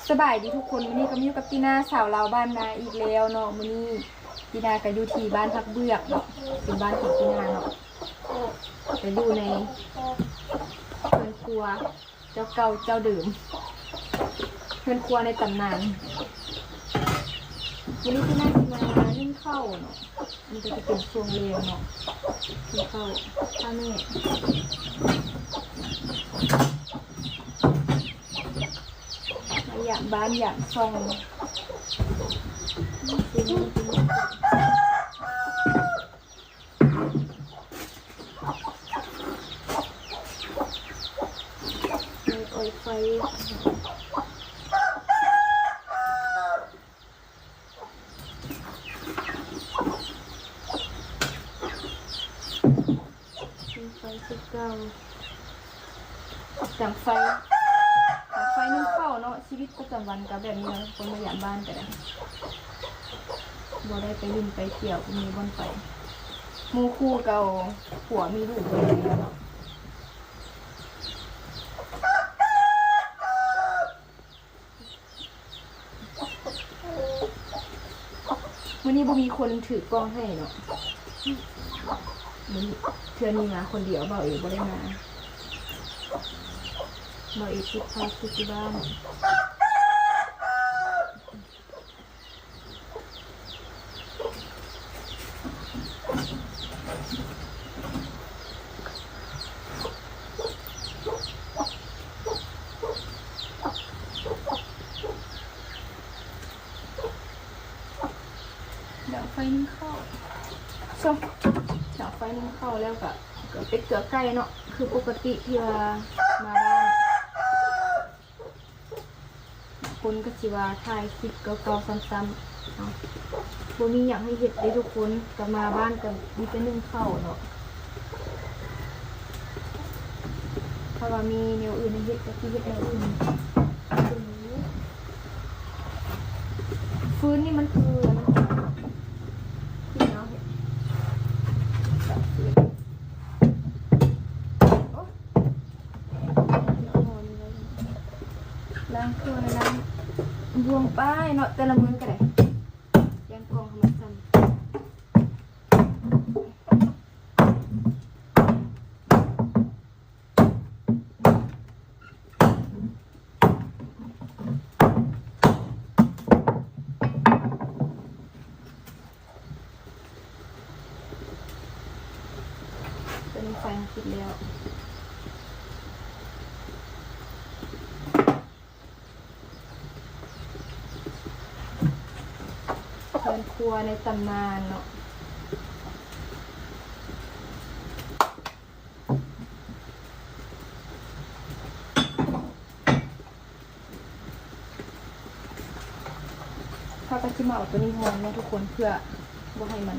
ສະບາຍດີທຸກຄົນ, ມື້ນີ້ກໍມາຢູ່ກັບຕີນາ ສາວລາວບ້ານນາອີກແລ້ວເນາະ. ມື້ນີ້ຕີນາກໍຢູ່ທີ່ບ້ານພັກເບືອກເນາະ, ເປັນບ້ານຂອງຕີນາເນາະ, ກໍຢູ່ໃນເຮືອນຄົວເຈົ້າເກົ່າເຈົ້າເດີມ, ເຮືອນຄົວໃນຕຳນານ. ມື້ນີ້ຕີນາຊິມາໜຶ້ງເຂົ້າເນາະ. ອັນນີ້ກໍຈະເປັນຊ່ວງແລງເນາະ, ກິນເຂົ້າ ພາແມ່ມາຢາມບ້ານຢາມຊ່ອງ. ເປີດໄຟ. ມີໄຟຄືເກົ່າ, ດັງໄຟ ດັງໄຟໜຶ້ງເຂົ້າເນາະ. ຊີວິດປະຈຳວັນກໍແບບນີ້ເນາະ, ຄົນມາຢາມບ້ານກໍໄດ້, ບໍ່ໄດ້ໄປຫຼິ້ນໄປທ່ຽວ ບໍ່ມີບ່ອນໄປ, ໝູ່ຄູ່ເກົ່າ ຜົວມີລູກເບິດແລ້ວເນາະ. ມື້ນີ້ບໍ່ມີຄົນຖືກ້ອງໃຫ້ເນາະ, ມື້ນີ້ ເທື່ອນີ້ມາຄົນດຽວ, ບ່າວເອບໍ່ໄດ້ມາ, ບ່າວເອຕິດພາລະກິດຢູ່ບ້ານ. ດັງໄຟໜຶ້ງເຂົ້າ, ຊົມ ດັງໄຟໜຶ້ງເຂົ້າແລ້ວກະ ເກືອເປັດເກືອໄກ່ເນາະ, ຄືປົກກະຕິທີ່ວ່າມາບ້ານ ຄົນກໍຊິວ່າຖ່າຍຄລິບເກົ່າໆຊ້ຳໆເນາະ, ບໍ່ມີຫຍັງໃຫ້ເຮັດເດ້ທຸກຄົນ, ກໍມາບ້ານກໍມີແຕ່ໜຶ້ງເຂົ້າເນາະ. ຖ້າວ່າມີແນວອື່ນໃຫ້ເຮັດກໍຊິເຮັດແນວອື່ນ. ຟືນນີ້ມັນຄືອັນນັ້ນ ທີ່ເຮົາເຮັດ ໂອ້ຍ ລ້າງຖ້ວຍ ລ້າງບ່ວງໄປເນາະ, ແຕ່ລະມື້ກໍໄດ້ ຢ່າງກ່ອງເຮົາມັນສັ່ນ. ຕອນນີ້ໄຟເຮົາປິດແລ້ວ. ເຮືອນຄົວໃນຕຳນານເນາະ. ເຮົາກໍຊິມາເອົາໂຕນີ້ຮ່ອງເນາະທຸກຄົນ ເພື່ອບໍ່ໃຫ້ມັນ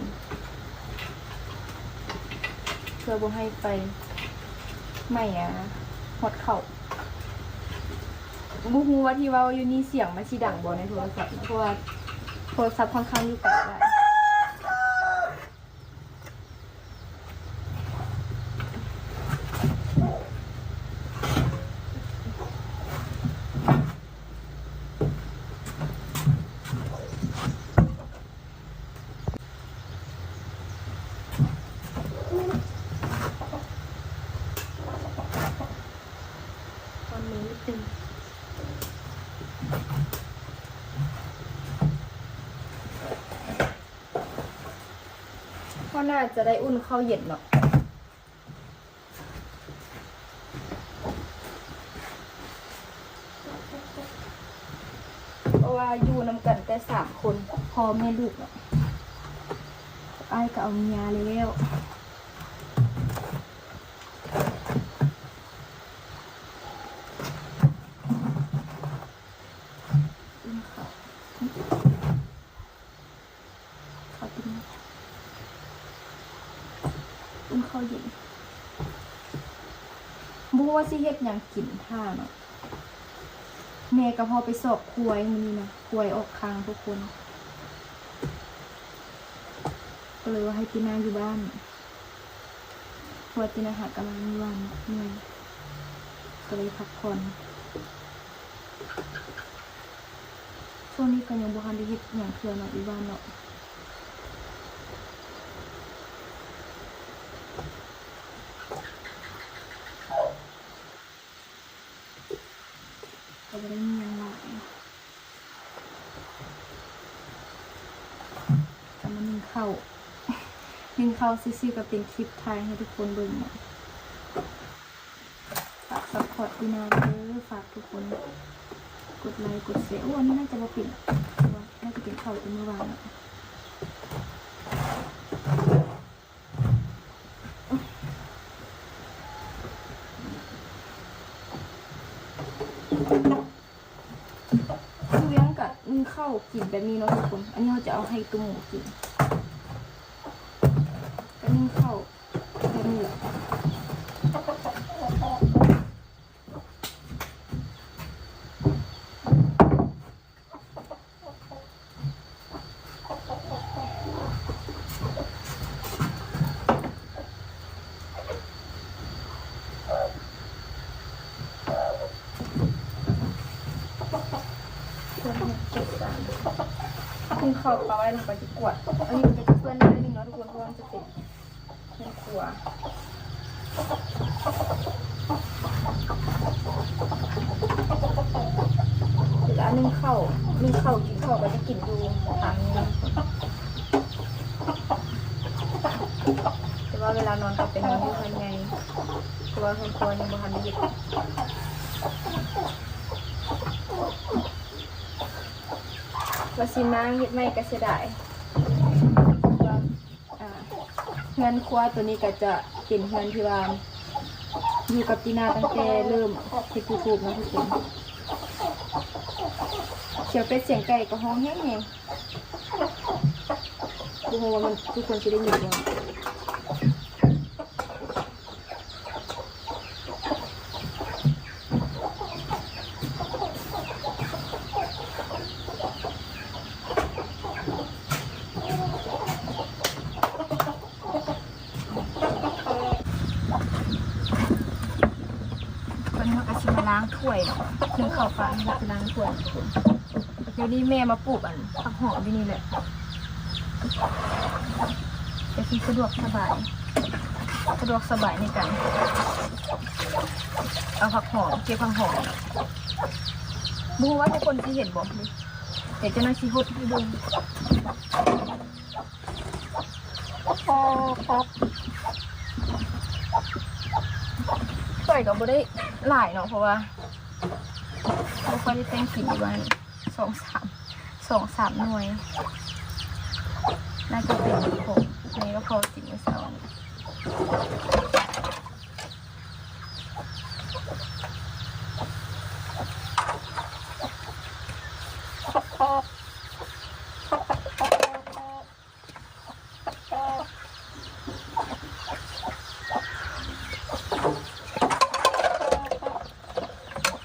ເພື່ອບໍ່ໃຫ້ໄຟໄໝ້ ອາ ຮອດເຂົ້າ. ບໍ່ຮູ້ວ່າທີ່ເວົ້າຢູ່ນີ້ສຽງມັນຊິດັງບໍ່ໃນໂທລະສັບ ເພາະວ່າໂທລະສັບຂ້ອນຂ້າງຢູ່ໄກຫຼາຍ. ເຮົາໜ້າຈະໄດ້ອຸ່ນເຂົ້າເຢັນເນາະ ເພາະວ່າຢູ່ນຳກັນແຕ່ສາມຄົນ ພໍ່ແມ່ລູກເນາະ. ອ້າຍກໍເອົາເມຍແລ້ວ. ເຂົ້າກິນ ອຸ່ນເຂົ້າເຢັນ ບໍ່ຮູ້ວ່າຊິເຮັດຫຍັງກິນຖ້າເນາະ. ແມ່ກໍພໍໄປສອກຄວາຍມື້ນີ້ນະ ຄວາຍອອກຄາງທຸກຄົນ ກໍເລີຍວ່າໃຫ້ຕີນາຢູ່ບ້ານ ເພາະວ່າຕີນາຫາກະມາມື້ວານເມື່ອຍ ກໍເລີຍພັກຜ່ອນ. ຊ່ວງນີ້ກໍຍັງບໍ່ທັນໄດ້ເຮັດຫຍັງເທື່ອເນາະ ຢູ່ບ້ານເນາະ. ກໍບໍ່ໄດ້ມີຫຍັງຫຼາຍ ກໍມາໜຶ້ງເຂົ້າ ໜຶ້ງເຂົ້າຊື່ໆ ກໍເປັນຄລິບຖ່າຍໃຫ້ທຸກຄົນເບິ່ງເນາະ. ຝາກຊັບພອດຕີນາເດີ ຝາກທຸກຄົນກົດໄລກົດແຊ. ໂອ້ ອັນນີ້ໜ້າຈະບໍ່ເປັນ ເພາະວ່າໜ້າຈະເປັນເຂົ້າແຕ່ມື້ວານເນາະ. ຢູ່ວຽງກະໜຶ້ງເຂົ້າກິນແບບນີ້ເນາະທຸກຄົນ. ອັນນີ້ເຮົາຈະເອົາໃຫ້ຕຸ້ມໝູກິນ ກະໜຶ້ງເຂົ້າແບບນີ້ແຫຼະ. ເພິ່ນເຮັດເກັບການ ເພິ່ນເຂົ້າໄປແລ້ວເຮົາກໍຈະກວາດ. ອັນນີ້ກໍຈະເປື້ອນໜ້ອຍໜຶ່ງເນາະທຸກຄົນ ເພາະວ່າມັນຈະເປັນ ແມ່ນຄົວ ແລ້ວໜຶ້ງເຂົ້າ ໜຶ້ງເຂົ້າ ກິນເຂົ້າກໍຈະກິນຢູ່ທາງນີ້ ແຕ່ວ່າເວລານອນກໍໄປນອນຢູ່ເຮືອນໃຫຍ່ ເພາະວ່າເຮືອນຄົວຍັງບໍ່ທັນໄດ້ເຮັດ ວ່າຊິມາເຮັດໃໝ່ກໍເສຍດາຍ ວ່າ ອ່າ ເຮືອນຄົວໂຕນີ້ກໍຈະເປັນເຮືອນທີ່ວ່າຢູ່ກັບຕີນາຕັ້ງແຕ່ເລີ່ມເຮັດຢູທູບເນາະທຸກຄົນ. ສຽງເປັດສຽງໄກ່ກໍຮ້ອງແຮງໆ ບໍ່ຮູ້ວ່າມັນ ທຸກຄົນຊິໄດ້ຍິນບໍ່. ຕອນນີ້ເຮົາກໍຊິມາລ້າງຖ້ວຍເນາະ ໜຶ້ງເຂົ້າປາ ເຮົາຊິລ້າງຖ້ວຍ. ດຽວນີ້ແມ່ມາປູກອັນຜັກຫອມຢູ່ນີ້ແຫຼະ ກໍຊິສະດວກສະບາຍ ສະດວກສະບາຍໃນການເອົາຜັກຫອມ ເກັບຜັກຫອມ. ບໍ່ຮູ້ວ່າທຸກຄົນຊິເຫັນບໍ່ ດຽວເຈົ້າໜ້າຊິຫົດໃຫ້ເບິ່ງ. ຖ້ວຍກໍບໍ່ໄດ້ຫຼາຍເນາະ ເພາະວ່າບໍ່ຄ່ອຍໄດ້ແຕ່ງກິນຢູ່ບ້ານ ສອງສາມ ສອງສາມໜ່ວຍ ໜ້າຈະເປັນຂອງແມ່ ກໍພໍກິນມື້ເຊົ້າ.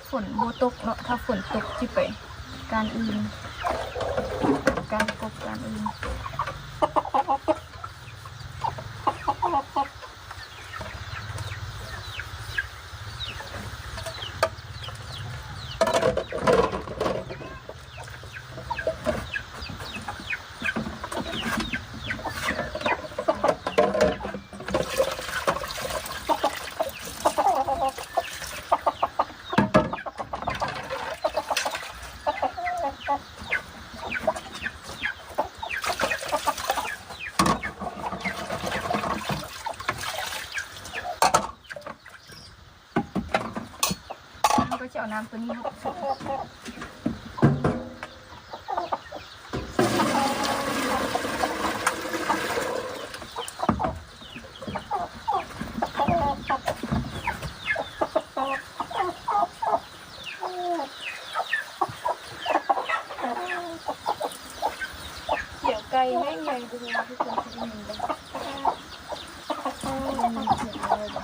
ຝົນບໍ່ຕົກເນາະ ຖ້າຝົນຕົກຊິໄປການອື່ນ ການກົບການອື່ນ. ເຮົາກໍຈະເອົານ້ຳຕົວນີ້ມາ ສຽງໄກ່ແຮງໃຫຍ່ ບໍ່ຮູ້ວ່າທຸກຄົນຊິໄດ້ຍິນບໍ່? ໄດ້ຍິນສຽງເລີຍບໍ່?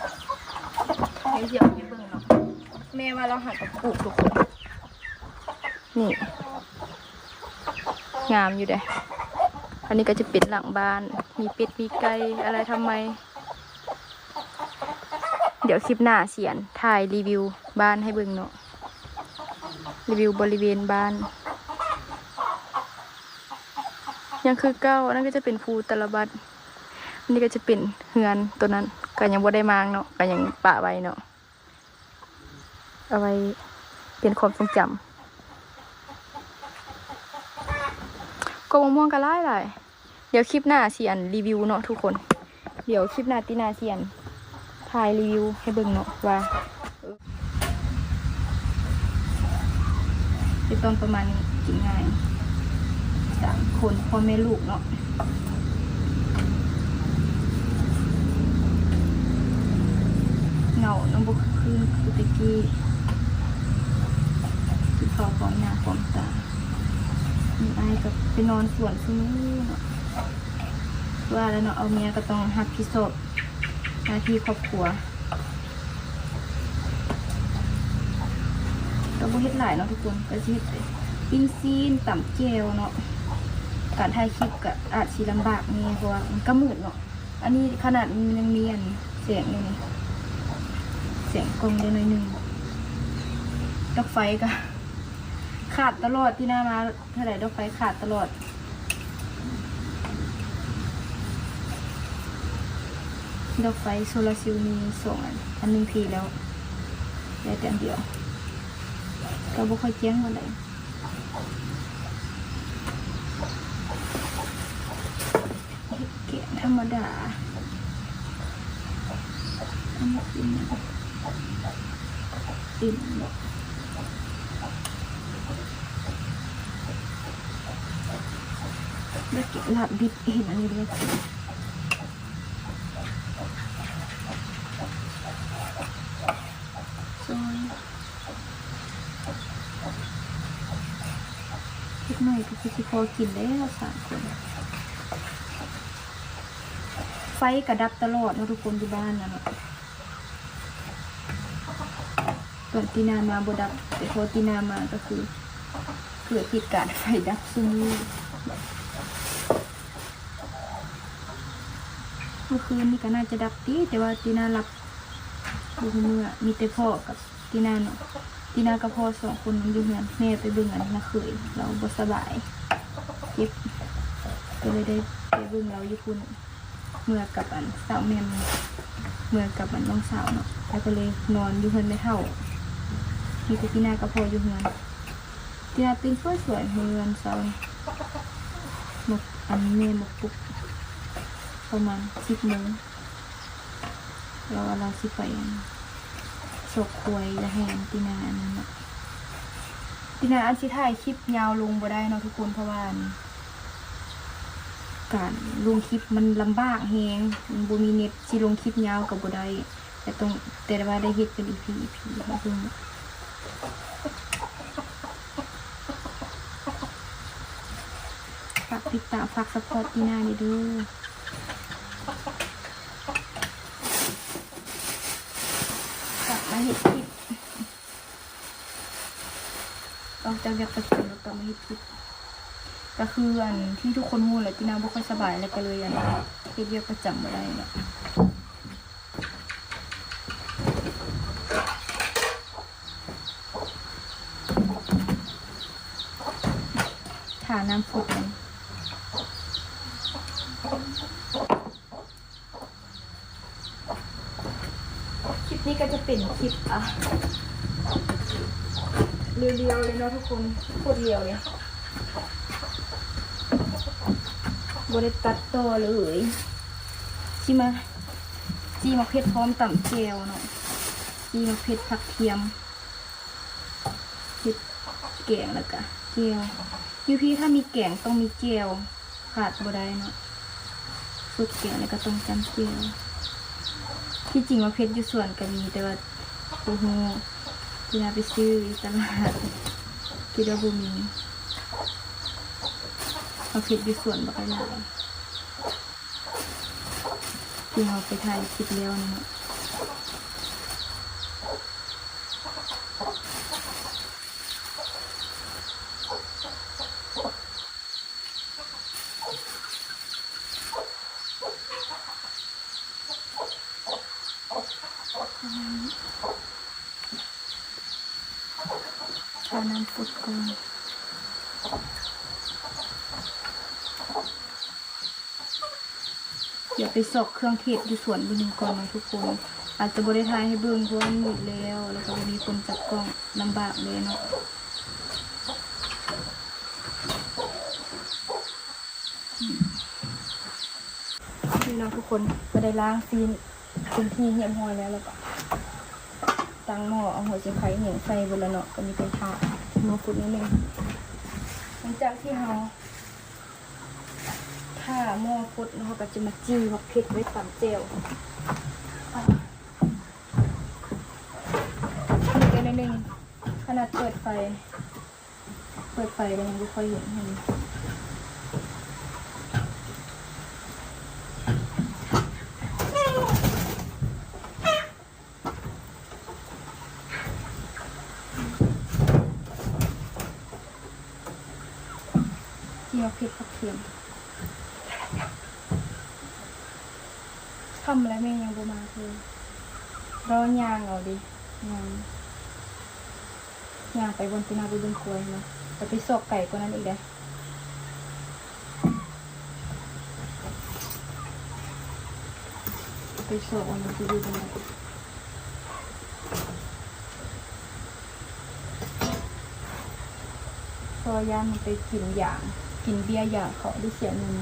ໃຫ້ສຽງໃຫ້ເບິ່ງເນາະ. ແມ່ວ່າລາວຫາກະປູກທຸກຄົນ ນີ້ ງາມຢູ່ເດ້. ອັນນີ້ກໍຈະເປັນຫຼັງບ້ານ ມີເປັດມີໄກ່ ອະໄລທຳໄມ. ດຽວຄລິບໜ້າຊິອັນ ຖ່າຍຣີວິວບ້ານໃຫ້ເບິ່ງເນາະ ຣີວິວບໍລິເວນບ້ານ. ຍັງຄືເກົ່າ. ອັນນັ້ນກໍຈະເປັນພູຕະລະບັດ ອັນນີ້ກໍຈະເປັນເຮືອນໂຕນັ້ນ ກໍຍັງບໍ່ໄດ້ມ້າງເນາະ ກໍຍັງປະໄວ້ເນາະ ເອົາໄວ້ເປັນຄວາມຊົງຈຳ. ກົກມະມ່ວງກໍຫຼາຍໆ. ດຽວຄລິບໜ້າຊິອັນຣີວິວເນາະທຸກຄົນ. ດຽວຄລິບໜ້າຕິນາຊິອັນຖ່າຍຣີວິວໃຫ້ເບິ່ງເນາະວ່າ ເຮັດຕອນປະມານນີ້ ກິນງ່າຍ ສາມຄົນ ພໍ່ແມ່ລູກເນາະ. ເຫງົາເນາະ ບໍ່ຄືຄືແຕ່ກີ້ ກິນເຂົ້າພ້ອມໜ້າພ້ອມຕາ. ມີອ້າຍກໍໄປນອນສວນຊຸມື້ເນາະ. ວ່າແລ້ວເນາະ ເອົາເມຍກໍຕ້ອງຮັບຜິດຊອບໜ້າທີ່ຄອບຄົວ. ກໍບໍ່ເຮັດຫຼາຍເນາະທຸກຄົນ ກໍຊິເຮັດແຕ່ປີ້ງຊີ້ນ ຕຳແຈ່ວເນາະ. ການຖ່າຍຄລິບກໍອາດຊິລຳບາກແດ່ ເພາະວ່າມັນກໍມືດເນາະ. ອັນນີ້ຂະໜາດມັນຍັງມີອັນແສງຢູ່ນີ້ ແສງກ້ອງໄດ້ໜ້ອຍໜຶ່ງ. ດອກໄຟກໍຂາດຕະຫຼອດ ທີ່ໜ້າມາ ເທົ່າໃດດອກໄຟຂາດຕະຫຼອດ. ດອກໄຟໂຊລາເຊວມີສອງອັນ ອັນໜຶ່ງເພແລ້ວ ເຫຼືອແຕ່ອັນດຽວ ກໍບໍ່ຄ່ອຍແຈ້ງປານໃດ. ເຮັດແກງທຳມະດາ ອັນນີ້ເປັນຫຍັງ? ເປັນ ໄດ້ກິນລາບດິບ ເຫັນອັນນີ້ເລີຍ ຊອຍ ເລັກນ້ອຍກໍຄືຊິພໍກິນແລ້ວສາມຄົນ. ໄຟກໍດັບຕະຫຼອດເນາະທຸກຄົນ ຢູ່ບ້ານນັ້ນເນາະ. ຕອນຕີນາມາບໍ່ດັບ ແຕ່ພໍຕີນາມາກໍຄືເກີດເຫດການໄຟດັບຊຸມື້. ເມື່ອຄືນນີ້ກໍໜ້າຈະດັບຕິ ແຕ່ວ່າຕີນາຫຼັບ ບໍ່ຮູ້ເມື່ອ ມີແຕ່ພໍ່ກັບຕີນາເນາະ. ຕີນາກັບພໍ່ສອງຄົນນອນຢູ່ເຮືອນ ແມ່ໄປເບິ່ງອັນນ້າເຂີຍ ລາວບໍ່ສະບາຍ ເຈັບ ກໍເລີຍໄດ້ໄປເບິ່ງລາວຢູ່ພຸ້ນ. ເມືອກັບອັນສາວແໝ່ມ ເມືອກັບອັນນ້ອງສາວເນາະ ແລ້ວກໍເລີຍນອນຢູ່ເຮືອນແມ່ເຖົ້າ ມີແຕ່ຕີນາກັບພໍ່ຢູ່ເຮືອນ. ຕີນາຕື່ນສວຍໆ ເຮືອນຊາວ ມາ ອັນແມ່ມາປຸກປະມານສິບໂມງ ລາວວ່າລາວຊິໄປອັນ ຊອກຄວາຍ ຢາກໃຫ້ອັນຕີນາອັນນັ້ນເນາະ. ຕີນາອັນຊິຖ່າຍຄລິບຍາວລົງບໍ່ໄດ້ເນາະທຸກຄົນ ເພາະວ່າອັນ ການລົງຄລິບມັນລຳບາກແຮງ ມັນບໍ່ມີເນັດ ຊິລົງຄລິບຍາວກໍບໍ່ໄດ້ ແຕ່ຕ້ອງ ແຕ່ວ່າໄດ້ເຮັດເປັນອີພີ ອີພີໃຫ້ເບິ່ງ. ຝາກຕິດຕາມ ຝາກຊັບພອດຕີນາແດ່ເດີ ກັບມາເຮັດຄລິບ. ອອກຈາກວຽກປະຈຳແລ້ວກໍມາເຮັດຄລິບ ກໍຄືອັນທີ່ທຸກຄົນຮູ້ແຫຼະ ຕີນາບໍ່ຄ່ອຍສະບາຍ ແລ້ວກໍເລີຍອັນເຮັດວຽກປະຈຳບໍ່ໄດ້ເນາະ. ຖ້ານ້ຳຟົດກັນ. ຄລິບນີ້ກໍຈະເປັນຄລິບ ອ່າ ລຽວໆ ເລີຍເນາະທຸກຄົນ ໂຄດລຽວເລີຍ ບໍ່ໄດ້ຕັດຕໍ່ເລີຍ. ຊິມາ ຈີ່ໝາກເຜັດພ້ອມຕຳແຈ່ວເນາະ ຈີ່ໝາກເຜັດ ຜັກທຽມ ເຮັດແກງ ແລ້ວກະແຈ່ວ. ຢູ່ພີ້ຖ້າມີແກງຕ້ອງມີແຈ່ວ ຂາດບໍ່ໄດ້ເນາະ ສົດແກງແລ້ວກໍຕ້ອງຈ້ຳແຈ່ວ. ທີ່ຈິງໝາກເຜັດຢູ່ສວນກໍມີ ແຕ່ວ່າບໍ່ຮູ້ ທີ່ວ່າໄປຊື້ຢູ່ຕະຫຼາດ ຄິດວ່າບໍ່ມີ. ໝາກເຜັດຢູ່ສວນບັກຫຼາຍ ທີ່ເຮົາໄປຖ່າຍຄລິບແລ້ວນັ້ນເນາະ. ຖ້ານ້ຳຟົດກ່ອນ. ດຽວໄປຊອກເຄື່ອງເທດຢູ່ສວນເບິ່ງກ່ອນເນາະທຸກຄົນ. ອາດຈະບໍ່ໄດ້ຖ່າຍໃຫ້ເບິ່ງ ເພາະວ່າມັນມືດແລ້ວ ແລ້ວກໍບໍ່ມີຄົນຈັບກ້ອງ ລຳບາກແດ່ເນາະ. ນີ້ເນາະທຸກຄົນ ກໍໄດ້ລ້າງຊີ້ນເປັນທີ່ຮຽບຮ້ອຍແລ້ວ ແລ້ວກໍຕັ້ງໝໍ້ ເອົາຫົວຊິງໄຄຫຍັງໃສ່ເບິດແລ້ວເນາະ ກໍມີແຕ່ຖ້າໝໍ້ຟົດໜ້ອຍໜຶ່ງ. ຫຼັງຈາກທີ່ເຮົາຖ້າໝໍ້ຟົດ ເຮົາກໍຈະມາຈີ່ໝາກເຜັດໄວ້ຕຳແຈ່ວ. ອີກໜ້ອຍໜຶ່ງ ຂະໜາດເປີດໄຟ ເປີດໄຟກໍຍັງບໍ່ຄ່ອຍເຫັນ. ຈີ່ໝາກເຜັດຜັກທຽມ. ຄ່ຳແລ້ວແມ່ຍັງບໍ່ມາເທື່ອ. ລໍຍ່າງເອົາເດ ຍ່າງ ຍ່າງໄປບ່ອນທີ່ໜ້າໄປເບິ່ງຄວາຍເນາະ. ແຕ່ໄປຊອກໄກກວ່ານັ້ນອີກເດ້. ໄປຊອກວ່າມັນຊິຢູ່ບ່ອນໃດ ເພາະວ່າຢ້ານມັນໄປກິນຢາງ ກິນເບ້ຍຢາງເຂົາ ຫຼືເສຍເງິນ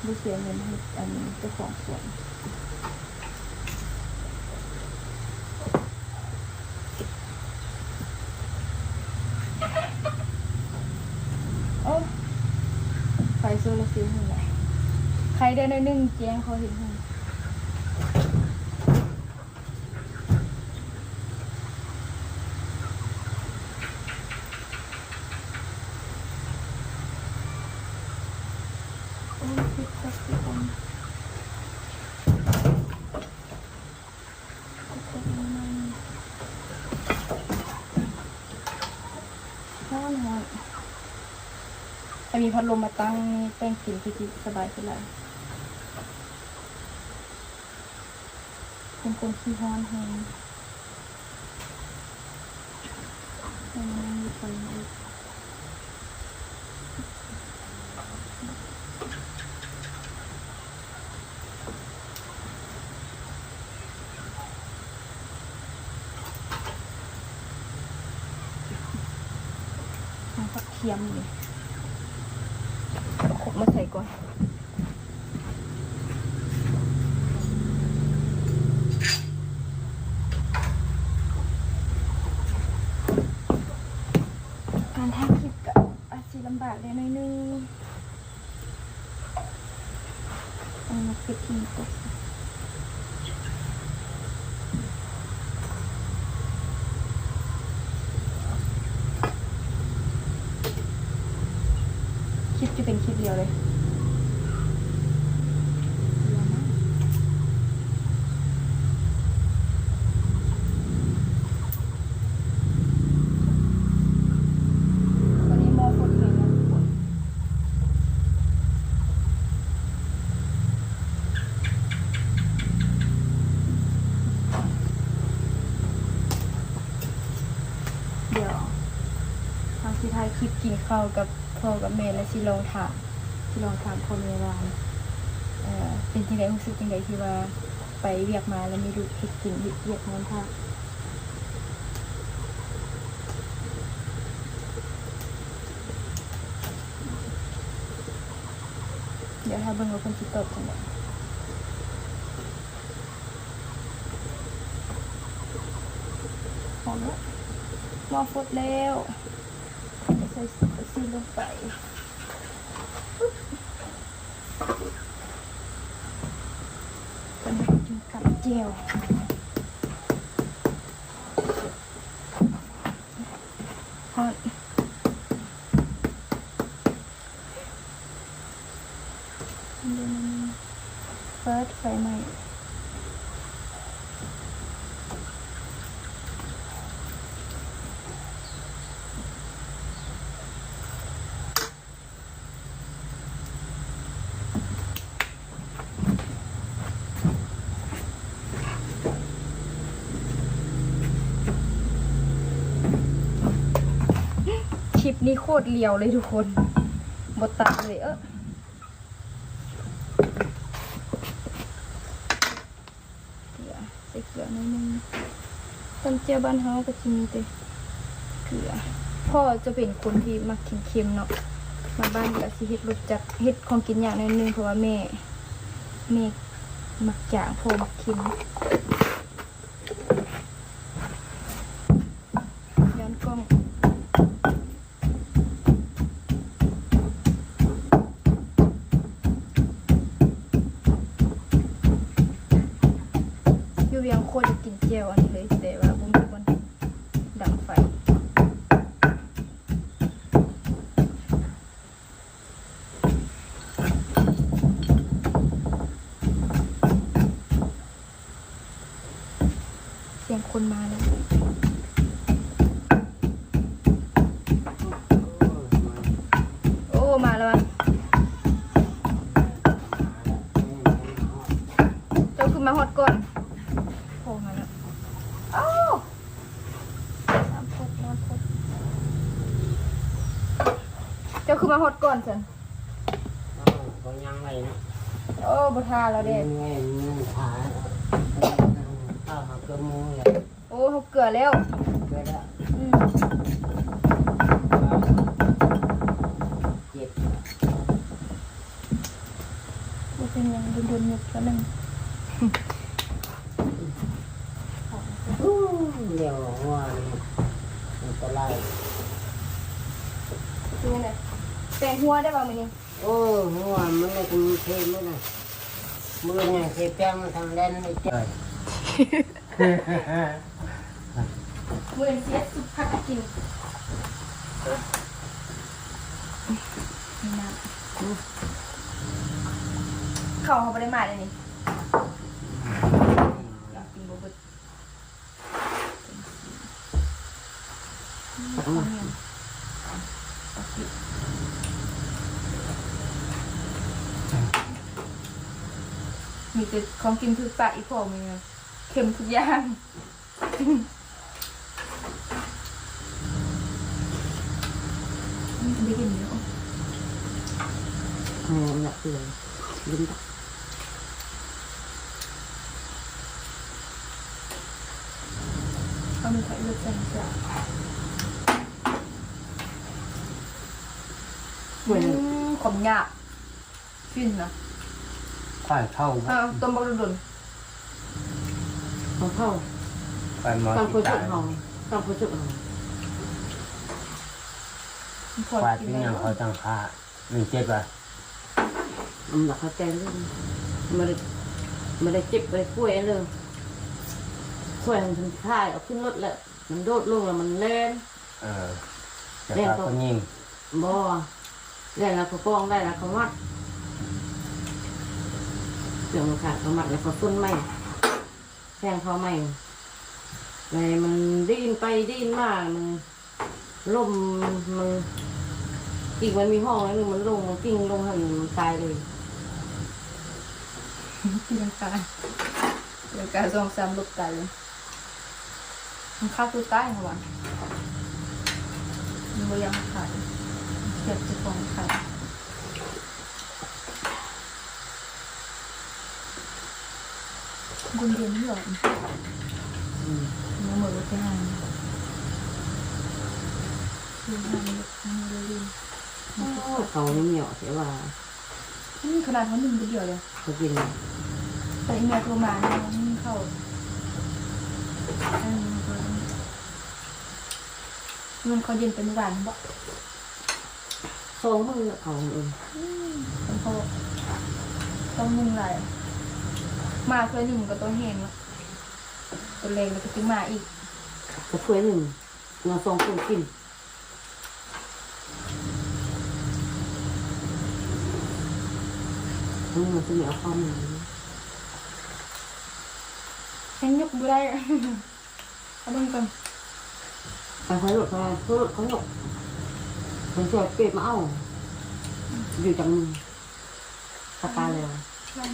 ຫຼືເສຍເງິນໃຫ້ອັນເຈົ້າຂອງສວນ. ໂອ້ ໄຟໂຊລາເຊວຫັ້ນແຫຼະ ໄຄແດ່ໜ້ອຍໜຶ່ງ ແຈ້ງເຂົາເຫັນຫຸ່ງ. ໂອ້ຍ ເຜັດຄັກທຸກຄົນ. ຮ້ອນໆ ຖ້າມີພັດລົມມາຕັ້ງນີ້ ແຕ່ງກິນຄືຊິສະບາຍຂຶ້ນຫຼາຍ. ເປັນຄົນຂີ້ຮ້ອນແຮງ. ເອົາຜັກທຽມນີ້ ເອົາຄົກມາໃສ່ກ່ອນ. ການຖ່າຍຄລິບກໍອາດຊິລຳບາກແດ່ໜ້ອຍໜຶ່ງ. ເອົາມາປິດຖິ້ມກ່ອນ. ຄລິບຈະເປັນຄລິບດຽວເລີຍ. ຕອນນີ້ໝໍ້ຟົດແຮງແລ້ວທຸກຄົນ. ດຽວເຮົາຊິຖ່າຍຄລິບກິນເຂົ້າກັບພໍ່ກັບແມ່ ແລະ ຊິລອງຖາມ ຊິລອງຖາມພໍ່ແມ່ວ່າ ເອີ ເປັນຈັ່ງໃດ ຮູ້ສຶກຈັ່ງໃດທີ່ວ່າໄປວຽກມາແລ້ວມີລູກເຮັດກິນ ເຮັດວຽກນອນຖ້າ. ດຽວຖ້າເບິ່ງວ່າເພິ່ນຊິຕອບຈັ່ງໃດ. ຫອມແລ້ວ ໝໍ້ຟົດແລ້ວ ໃສ່ຊີ້ນລົງໄປ. ເພິ່ນໃຫ້ກິນກັບແຈ່ວ. ຮ້ອນ. ເປີດໄຟໃໝ່. ຄລິບນີ້ໂຄດລຽວເລີຍທຸກຄົນ ບໍ່ຕັດເລີຍ. ເອີ ແຈ່ວບ້ານເຮົາກໍຊິມີແຕ່ເກືອ. ພໍ່ຈະເປັນຄົນທີ່ມັກກິນເຄັມເນາະ, ມາບ້ານກໍຊິເຮັດລົດຈັດ ເຮັດຂອງກິນຍາກໜ້ອຍໜຶ່ງ ເພາະວ່າແມ່ ແມ່ມັກຈາງ ພໍ່ມັກເຄັມ. ຍ້ອນກ້ອງ ຢູ່ວຽງໂຄດຢາກກິນແຈ່ວອັນນີ້ເລີຍ ແຕ່ວ່າບໍ່ມີບ່ອນດັງໄຟ. ສຽງຄົນມາແລ້ວ. ໂອ້ ມາແລ້ວຫວາ? ເຈົ້າຄືມາຮອດກ່ອນ? ໂອ້ ມາແລ້ວ. ໂອ້ ນ້ຳພົດ ນ້ຳພົດ. ເຈົ້າຄືມາຮອດກ່ອນຊັ້ນ? ເອົາ ບໍ່ຍັງໄວ້ເນາະ. ໂອ້ ບໍ່ທາແລ້ວເດ້. ຍັງໄວ້ ຍັງທາ. ເອົາ ເຮົາເກືອໝູແລ້ວ. ໂອ້ ເຮົາເກືອແລ້ວ. ເກືອແລ້ວ. ອືມ ເຈັບ. ບໍ່ເປັນຫຍັງ ດົນໆ ຍົກເທື່ອໜຶ່ງ. ໂອ້ ແນວຫົວນີ້ອັນຕະລາຍ. ເປັນຈັ່ງໃດ? ແປງຫົວໄດ້ບໍ່ມື້ນີ້? ໂອ້ ຫົວມັນໄດ້ ເທມານະ. ມື້ນີ້ເທແປ້ງທາງແດນໄດ້ເຈົ້າ. ມື້ນີ້ຊິເຮັດຊຸບຜັກກິນ. ນີ້ນະ ເຂົ້າເຮົາບໍ່ໄດ້ມາເດ້ນີ້ ກິນບໍ່ເບິດ. ມີແຕ່ຂອງກິນຖືກປາກອີ່ພໍ່ມື້ນີ້ ເຄັມທຸກຢ່າງ. ໄດ້ກິນຢູ່. ເອີ ເອົາລະເອື້ອຍ ລືມ. ເອົາໜຶ່ງໄຂ່ເລືອດໃສ່ເສື້ອ. ໂອ້ຍ ອືມ ຂມຫຍາບ. ຟິນນະ ຄວາຍເຂົ້າ. ເອີ ຕົ້ມບັກດົນໆ ຂອງເຂົາ ຄວາຍໝໍ ຕາມຄົນສຸກເຮົາ ຕາມຄົນສຸກເຮົາ. ຄວາຍເປັນຫຍັງເຂົາຈັ່ງຂ້າ? ມັນເຈັບຫວາ? ມັນບໍ່ເຂົ້າໃຈເລີຍ ບໍ່ໄດ້ ບໍ່ໄດ້ເຈັບ ບໍ່ໄດ້ປ່ວຍເລີຍ. ຄວາຍມັນຖ່າຍເອົາຂຶ້ນລົດແລ້ວ ມັນໂດດລົງແລ້ວມັນແລ່ນ. ເອີ ແລ່ນ ແຕ່ເຂົາກໍຍິງ ບໍ່ ແລ້ວ ແລ້ວເຂົາກ້ອງໄດ້ ແລ້ວເຂົາມັດ ເຄື່ອງມັນຂາດ ເຂົາມັດ ແລ້ວເຂົາຊົນໃໝ່ ແທງເຂົາໃໝ່ ແລ້ວມັນດີ້ນໄປດີ້ນມາ ມັນລົ້ມ ມັນກິ່ງ ມັນມີຫ້ອງໜຶ່ງ ມັນລົງ ມັນກິ່ງລົງຫັ້ນ ມັນຕາຍເລີຍ. ຕີລັງກາ ຕີລັງກາສອງສາມລົບຕາຍເລີຍ. ມັນຂ້າຕົວຕາຍເຮົາວ່າ ມັນບໍ່ຢາກຂາຍ ເກັບເຈົ້າຂອງຂາຍ. ບຸນເຢັນເນາະ ອືມ ມາເໝິດວ່າຊິຫາ ຊິຫາ ໂອ້ ເຂົາໜຽວແທ້ວ່າ. ອືມ ຂະໜາດເຮົາໜຶ້ງຜູ້ດຽວເດ້ ເຂົາກິນ. ແຕ່ອີ່ແມ່ໂທມາ ໜຶ້ງເຂົ້າ ອັນນີ້ມັນກໍ ມັນເຂົ້າເຢັນແຕ່ມື້ວານບໍ? ສອງມື້ເຂົ້າ ອືມ ເຂົາຕ້ອງໜຶ້ງຫຼາຍ ມາຖ້ວຍໜຶ່ງກໍຕົວແຮງແລ້ວ ຕອນແລງແລ້ວກໍຊິມາອີກ ກໍຖ້ວຍໜຶ່ງ ມາສອງຄົນກິນ. ເອີ ມັນຊິມີເອົາເຂົ້າມາ ຍັງຍົກບໍ່ໄດ້ ເອົາເບິ່ງກ່ອນ ໄປຮອດລົດ ຮອດລົດເຂົາຍົກ ເພິ່ນຊິເອົາເປບມາເອົາ ຢູ່ຈັງມື. ສະກາແລ້ວ ເປັນ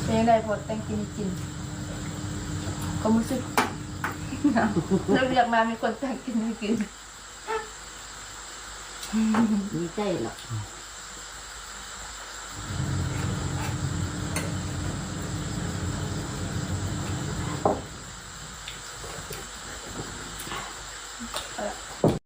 ຈັ່ງໃດ ພໍແຕ່ງກິນໃຫ້ກິນ ຄວາມຮູ້ສຶກ ເລີກວຽກມາມີຄົນແຕ່ງກິນໃຫ້ກິນ ດີໃຈເນາະ.